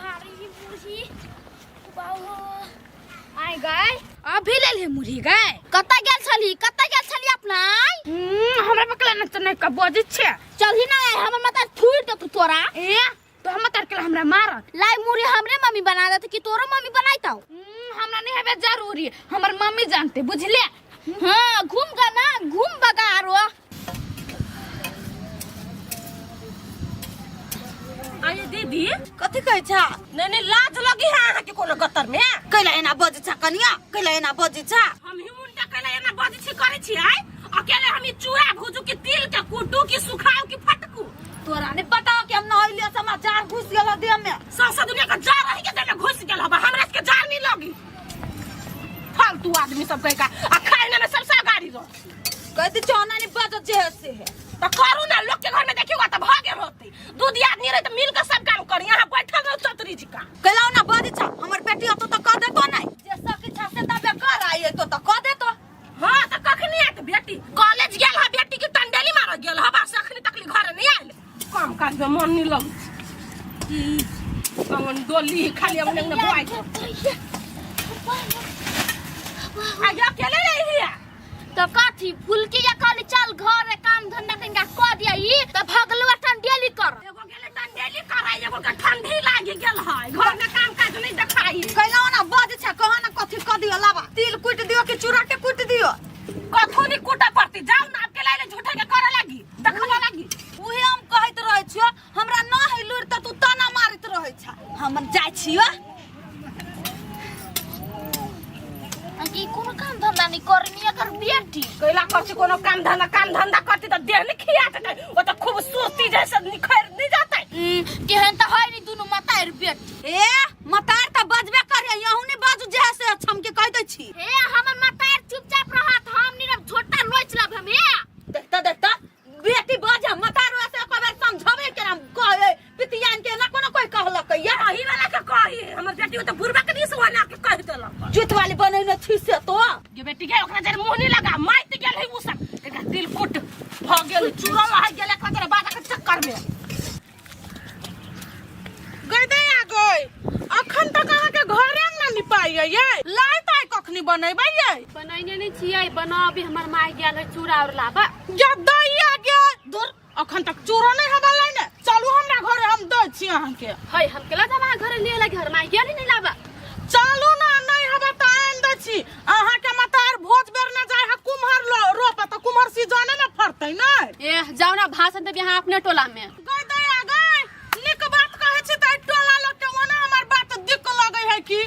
भारी मुरही बाबू आइ गए अभी ले ले मुरही गए कतऽ गेल छली कतऽ गेल छली अपना हमरा पकड़ा न चने का बजै छै चलही ना हमर माता थूर देतौ तोरा ए तो हम तर के हमरा मारत लाई मुरही हमरे मम्मी बना देत कि तोरो मम्मी बनाइतौ हमरा नहीं हेबे जरूरी हमर मम्मी जानते बुझले हाँ घूम गा ना घूम बगा आरो आये दीदी कथी कहै छा नहीं नहीं लाज लगी है अहाँ के कोनो गतर में कैला एना बजै छा कनिया कैला एना बजै छा हम ही उनटा कैला एना बजै छी करै छी आय अकेले हम ई चूड़ा भूजू कि तिल के कुटू कि सुखाऊ कि फटकू तोरा नहीं पता कि हम नहैलियो से हमरा जार घुस गेल देह में सौसे दुनिया के जार रही के देह में घुस गेल हबा हमरा के जार नहीं लगी फालतू आदमी सब कह का आ खाए में सबसे गाड़ी रहो कहती छो ना नहीं बजत जे है से है तो करू ना लोग के घर में देखियो तो भागे रहते दू दी आदमी रहे तो मिल के सब काम करी यहाँ बैठल रहो चतरी जी का कैला ना बजै छा हमर बेटी होतो तो कह देतो नहीं जे सकी छा से तबे कर आई तो तो कह देतो हाँ तो कखनी आत बेटी कॉलेज गेल है बेटी की टंडेली मार गेल है बस अखनी तकली घर नहीं आयल काम काज में मन नहीं लग अंगन डोली खाली अंगन अंगन बोआई आगे अकेले रही है तो कथी फुलकी या कहली चल घर रे काम धंधा कनिका कऽ दिया ई त भगलुआ टंडेली कर एगो गेले टंडेली कराई एगो के ठंडी लागी गेल है घर में काम काज नहीं देखाई कैला ना बजै छा कह ना कथी कह दियो लाबा तिल कुट दियो कि चूड़ा के कुट दियो कथू नहीं कूटा पड़ती जाओ ना आपके लाइले झूठे के करे लगी देखवा लगी उहे हम कहैत रहै छियो हमरा न है लुरि त तू ताना मारैत रहै छा हम जाइ छियो कि कोनो काम धंधा नहीं करनी एकर बेटी कैला करती कोनो काम धंधा काम धंधा करती तो देह नहीं खिया देते वो तो खूबसूरती जैसे निखर नहीं जाते तेहन त है नहीं दुनु मतार बेटी ए मतार त बजबे करे यहू नहीं बाजू जे से हम के कह दै छी ए हमर मतार चुपचाप रहत हम नीरव झोटा लोच लब हम ए देखता देखता बेटी बज मतार से एक बेर समझावे के हम कहे पितियान के ना कोनो कोई कहलक या अही वाला के कही हमर बेटी तो बुढ़बा के नहीं सुना के कह देलक जुत वाली बनैने छी से तो ये बेटी के ओकरा जर मुंह नहीं लगा माइत गेल है उ सब एकरा दिल कुट भ गेल चूरल रह गेल एकरा जरा बाजा के चक्कर में गई दे आ गई अखन तक अहाँ के घरे अंगना निपाई ये लाइ ताइ कखनी बनेबै ये बनैने नहीं छियै बना अभी हमर माय गेल है चूड़ा और लाबा या दैया गे दूर अखन तक चूरो नहीं हबा लाइने चलू हमरा घरे हम दै छी अहाँ के है हम केला जब अहाँ घरे लिए लगे घर माय गेल ही नहीं लाबा चलू ना नहीं हबा त आन दै छी अहाँ के मतार भोज बेर ना जाय है कुम्हर रोप त कुम्हर सीजने में फरतै नै ए जाओ ना भाषण देब यहाँ अपने टोला में गई दया गई निक बात कहै छी त टोला लोग के ओना हमर बात दिक लगै है कि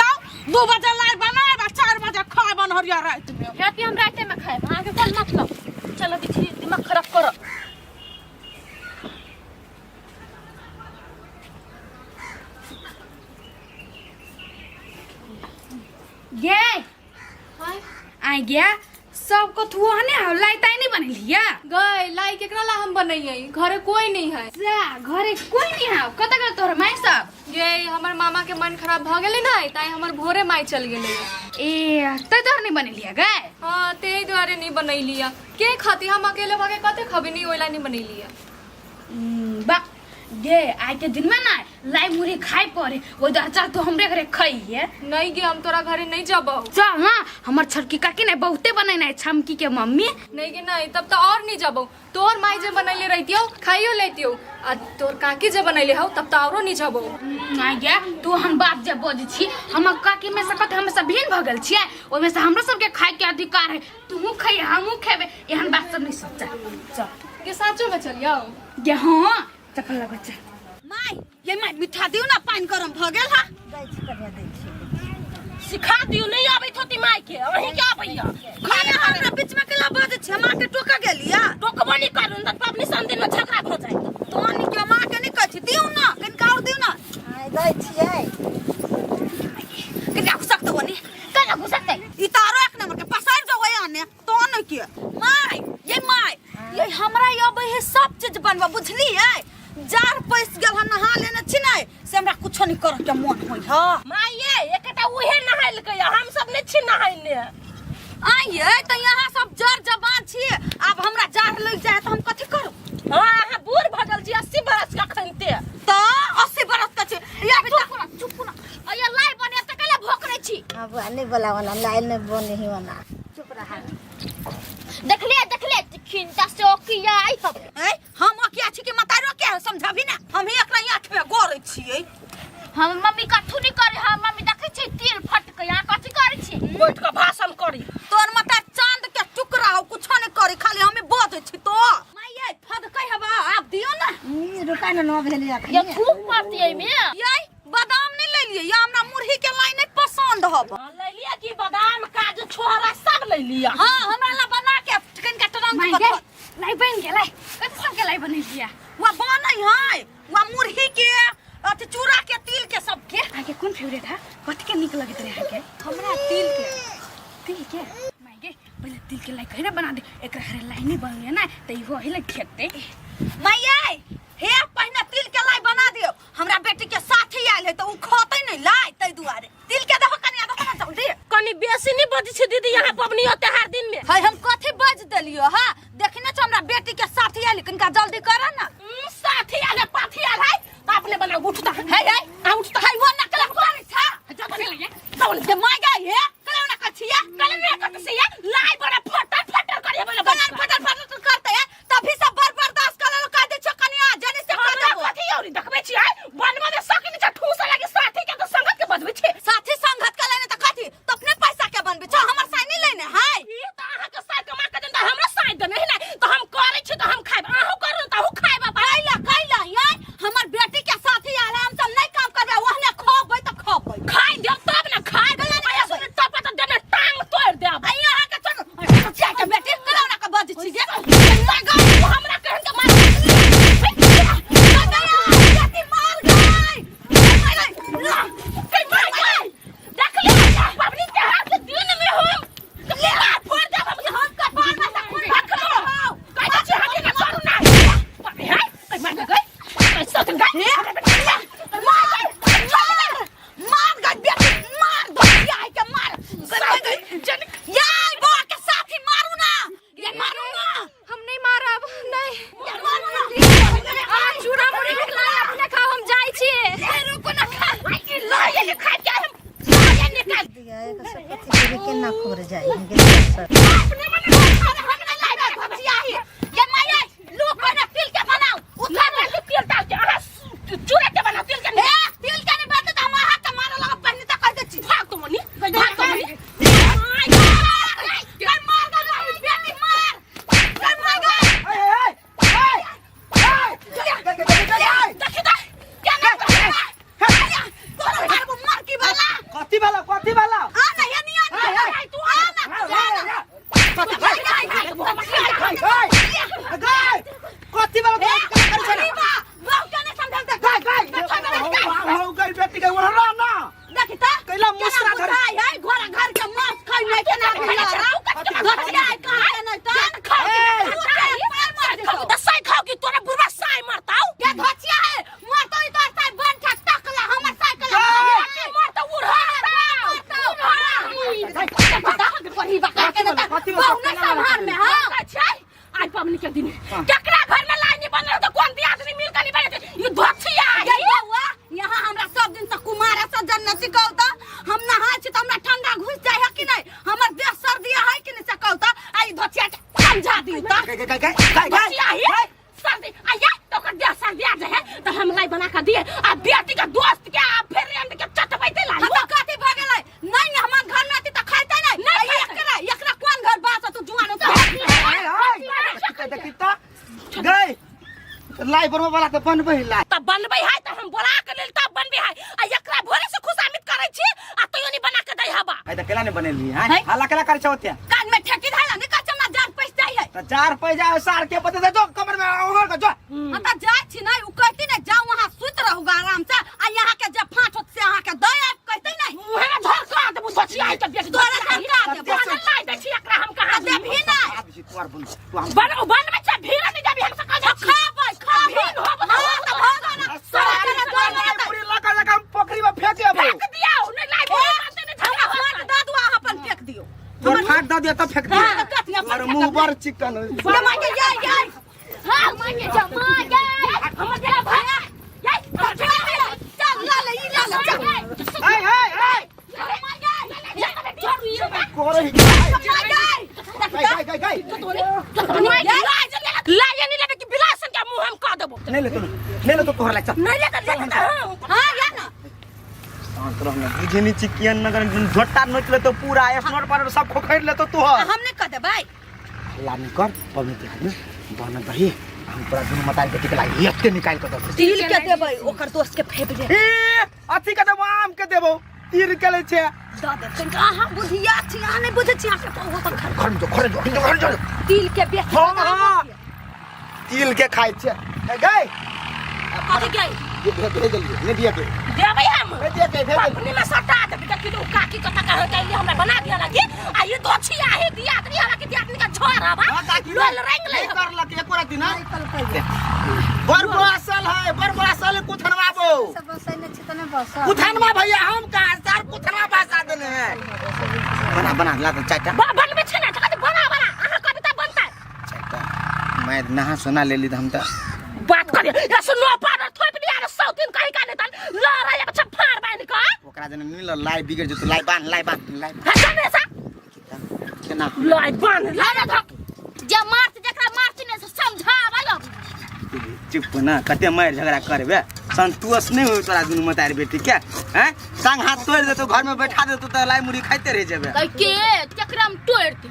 जाओ 2 बजे लाइ बनाएब आ 4 बजे खाए बनहरिया राति में खेती हम राते में खाएब अहाँके कोन मतलब चलो बिछी दिमाग खराब करो गे आइ गया सबको थुआ ने हो लाई ताई नहीं बनेलिया गए लाई केकरा ला हम बनैयै घरे कोई नहीं है जा घरे कोई नहीं है कत गेल तोहर माय सब गे हमर मामा के मन खराब भ गेलै ने ताई हमर भोरे माई चल गेलै ए तै तोहर नहीं बनेलिया गए हाँ ते दुआरे नहीं बनैलिया के खाती हम अकेले भगे कते खबी नहीं ओइला नहीं बनैलिया बा गे आइ के दिन में ना लाई मुरी खाए पड़े ओइ दुआरे चल तू हमरे घरे खइहे नहीं गे हम तोरा घरे नहीं जबौ चल ना हमर छोटकी काकी ने बहुते बनेने छमकी के मम्मी नहीं गे नहीं तब तो और नहीं जबौ तोर माई जे बनैले रहितियौ खाइयो लेतियौ आ तोर काकी जे बनैले हौ तब तो औरो नहीं जबौ आ गया तू हम बात जे बजै छी हमर काकी में से कते हम सब भिन्न भऽ गेल छियै ओहिमे से हमरो सबके खाए के अधिकार है तूहू खइहे हमहू खेबै एहन बात सब नहीं सोचा चल गे साचो में चलियौ गे हाँ चप्पल लगा चल माय ये माय मिठा दियो ना पानि गरम भ गेल हा दै छी कनिया दै छी सिखा दियो नहीं आबैत होती माय के अहीं के आबैया खाना हमरा बीच में केला बजै छी हम अहाँके टोका गेलिया टोकबो नहीं करू त पबनी सन दिन में झगड़ा भ जाए तोहनी के माँ के नहीं कहै छी दियौ ना कनिका और दियौ ना आय दै छियै कनिका घुसक तो बनी कना घुसकतै ई तारो एक नंबर के पसारि जो वही आने तो ने के माय ये माय ये हमरा अबै है सब चीज बनबा बुझलियै जार पैस गेल हन नहा लेने छी नै से हमरा कुछो नहीं करऽ के मन होय ह माय ये एकटा उहे नहाइलकै हम सब नहीं छी नहाइने आइए तऽ यहाँ सब जर जबान छी आब हमरा जार लग जाए तऽ हम कथी करू हाँ अहाँ बूढ़ भऽ गेल छी 80 बरस के अखनते तऽ 80 बरस के छी। हाँ बुआ नहीं बोला ओना लाइल नहीं बने ही ओना चुप रहा। देखलिए देखलिए खिंता से ओकिया आई हम। ए हम ओकिया छी कि मतारो के है समझाबी ना हम ही एकरा आँख में गोरै छियै। हम मम्मी कथू नहीं करे, हम मम्मी देखै छी तिल फट के यहाँ कथी करै छी? बैठ के भाषण करी। तोर मता चांद के टुकड़ा हो कुछो नहीं करी खाली हमें बजै छी तो। माय फदकै हवा आब दियो ना। ई रुका ना नो भेलै अखन। ये थूक पड़ती एमे। ये बादाम नहीं ले लिए, ये हमरा मुरही के लाई नहीं पसंद हब। हाँ, ले लिया कि बादाम काजू छोहरा सब ले लिया। हाँ हमरा ला बना के कनिका तुरंत माय बता। गे लाई बन गेलै, कथि सब के लाई बनेलिया? वा बनै है वा मुरही के अथी चूड़ा के तिल के सब के। अहाँके कोन फेवरेट है, कथि के नीक लगैत रहे अहाँके? हमरा तिल के। तिल के? माय गे पहिले तिल के लाई कहिना बना दे, एकरा हरे लाई नहीं बनले ना त इहो अहिले खेतै। माय हे पहिने तिल के लाई बना दियो, हमरा बेटी के साथी आयल है त उ खतै नहीं लाई तै दुआरे तिल के दहो कनिया दहो ना जल्दी। कनी बेसी नहीं बजै छै दीदी यहाँ पबनी त्योहार दिन में। है हम कथी बज देलियो हां, देखने छ हमरा बेटी के साथी आयल कनिका जल्दी कर ना। साथी आयल है पाथी आयल है त अपने बना उठता है है आ उठता है वो नकला करे छ जब जे my गई हे कले ना कछिया कले ना कछिया लाई बड़ा फटर फटर करिए बोले कले फटर फटर करते है तभी सब बर बर्दाश्त कर लो कह दे छ कनिया जने से कर हमरा देबो। कथी औरी देखबै छी आय बनवा में सकी नहीं छ ठूस लागे साथी के तो संगत के बजबै छी। साथी संगत के लेने त कथी त अपने पैसा के बनबे छ हमर साई नहीं लेने है। ई त अहाँ के साई कमा के देन त हमरा साई देने है ना त हम करै छी त हम खाइब, अहूँ करू त अहूँ खाइब। कैला कैला यार हमर बेटी के साथी आयल हम सब नहीं काम करबे ओहने खबै त खबै। खाइ देब तब ना खाइ देब ना तब त देने टांग तोड़ देब। आ यहाँ के चल चाय के बेटी कलौना के बज छी जे my God हमरा कहन के मार बेटी मार गई के मार गई। देख ले पबनी त्योहार के दिन में हम ले फोड़ देब हम हम के बाल में से खून रख लो कहै छी हम ना करू ना है के मार गई कैसे तो गई मार मार गई बेटी मार दो यार के मार जन यार बा के साथी मारू ना ये मारू ना हम नहीं मारब नहीं। ये मारू ना। आ चूड़ा मुरही के लाई अपने खाओ हम जाइ छी। ए रुको ना खा ला ये खा के हम ला ये निकाल दिया एक सब कथी के केना खबर जाय के सब। अपने मन हम नहीं लाइबे भचिया ही ये माया लो पहले तिल के बनाओ उठा के तेल डाल के अहाँ चूड़ा के बना तेल के ए तिल के नहीं बनते त हम हाथ के मारे लगा पहले त कह दे छी। भाग तो मनी भाग तो मनी। मार गई मार गई बेटी मार गई मार गई। देखी त केना तोरा मारबो मार की वाला कथी वाला कथी वाला आ ना ये निया ना तू आ ना कथी वाला अरे बा बहु के नहीं समझल दे गाय गाय हो गई बेटी के ओढ़ला ना देखी त कैला मुसरा धरे। है घर घर के मांस खाइ नहीं के ना धचिया है कहाँ के नहीं त त साई खाओ कि तोरा बुढ़वा साई मारताऊ के धचिया है मरतो ई तोर साई बन ठक टकला हमर साइकिल मारता उड़ा बहु नहीं संभाल में हां आज पबनी के दिन केकरा घर में लाइन नहीं बनल तो कोन दियाद नहीं मिल कनी बने ई धोछिया ये बउआ यहाँ हमरा सब दिन से कुमार सज्जन न सिखौता हम नहाय छी त हमरा ठंडा घुस जाय है कि नहीं, हमर देह सर्दी है कि नहीं से कहता आ ई धोतिया के समझा दियो त गाय गाय गाय गाय धोछिया ही सर्दी आया तो कर देह सर्दी आ जाए तो हम लाई बना के दिए आ बेटी के दोस्त के आ फ्रेंड के चटबैते लाई। हम तो कथी भ गेलै नहीं नहीं हमर घर में आती त खाइते नहीं नहीं आ एकरा एकरा कोन घर बास तू जुआन त देखी त गई लाई बनबे वाला त बनबै लाई त बनबै है त हम बोला के लेल तब बनबै है आ एकरा भोरे से खुशामित करै छी आ तैयो नहीं बना के दै हबा। ए त केला नहीं बनेली हैं हल्ला केला करै छौ ओते कान में ठेकी धाला नहीं कह हमरा जान पैस जाय है त चार पैसा सार के पते दे जो कमर में ओघर के जो। हम त जाय छी नहीं उ कहती नहीं जाओ वहां सुत रहूगा आराम से आ यहाँ के जे फाट होत से अहाँ के दे आब कहते नहीं उहे ना झर का देबू सोचिया है त बेटी तोरा झरका देबू। तोरा लाई दै छी एकरा हम कहां देबही नहीं। तोर बन तू हम बन बन में छ भीड़ नहीं जाबी हम से कह जा खाबै खाबै भीड़ होब त हां त भगो ना सारा के जोर में पूरी लगा लगा हम पोखरी में फेंक देबो फेंक दिया नहीं लाई भीड़ मारते नहीं झगड़ा फाट होत। दऽ दू अहाँ अपन फेंक दियौ। तोर फाट दऽ दियो तब फेंक दियो। हाँ, कथी अपन तोर फेंक मुंह दियौ। बड़ चिकन हो। ये माय के ये ये हां माय के जमा ये हमर बेटा भाई ये चल ला ले ई ला ले चल हे हे हे माय के करे ही गई गई गई लाए नहीं लेबे कि बिलासन के मुंह हम कह देबो। नहीं ले तो, नहीं ले तो तोहर लाग चल। नहीं ले तो ले तो। हां या ना। शांत रह ना, बुझे नहीं छी कियन नगर झोटा नोच ले तो पूरा स्नोर पाउडर सब खोखैर ले तो तोहर। हम नहीं कह देबै। लानी कर पबनी तिहार में बन दही हम तोरा दुनू मतारी बेटी के लागी एते निकाल के दे। तिल के देबै ओकर दोस्त के फेवरेट। ए अथी के देबो, आम के देबो, तीर के ले छे। दऽ दे तनिका। अहाँ बुधिया छी, अहाँ नहि बुझै छी, अहाँके पहुँ अपन घर। घर में जो, घर में जो, घर में जो। तिल के बेच। हाँ, हाँ। तिल के खाइ छे। ए, गई। कथी गई? ये भेज भेज देलियै, नहि दिया के। देबै हम। भेज दिया के, भेज देलियै। अपने में सटा देबै कि तू काकी कथा कह के हमरा बना दिया लगी आ ये दो छिया हे दिया आदमी हमरा के दिया आदमी का झोर हवा। हाँ, काकी, लोल रंग ले। नहीं करलक एको राति ना। बड़ बड़ा असल है, बड़ बड़ा असल है कुथनवा बो। सब बसै नहि छै तऽ नहि बसऽ। कुथनवा भैया हम कहाँ सर कुथनवा बसा देने हैं। बना बना ला दे चाटा। बनबै छै ना तऽ बना बना अहाँ कविता बनता। चाटा मैं नहा सोना ले ली त हम त बात करे या सुनो पाडर थोप दिया रे सौ दिन कहि का नहीं तन लड़ा या बच्चा फाड़ बांध का। ओकरा जने नहीं ल लाई बिगड़ जतो, लाई बांध, लाई बांध, लाई। हटा ने सा। केना लाई बांध लाई धक जे मारत जकरा मारती ने से समझाबै अब। चुप ना, कते मार झगड़ा करबे, संतोष नहीं होई तोरा दुनू मतारी बेटी के। हैं संग हाथ तोड़ देतो, घर में बैठा देतो त लाई मुड़ी खाइते रह जेबे। कह के तकरा हम तोड़ दे।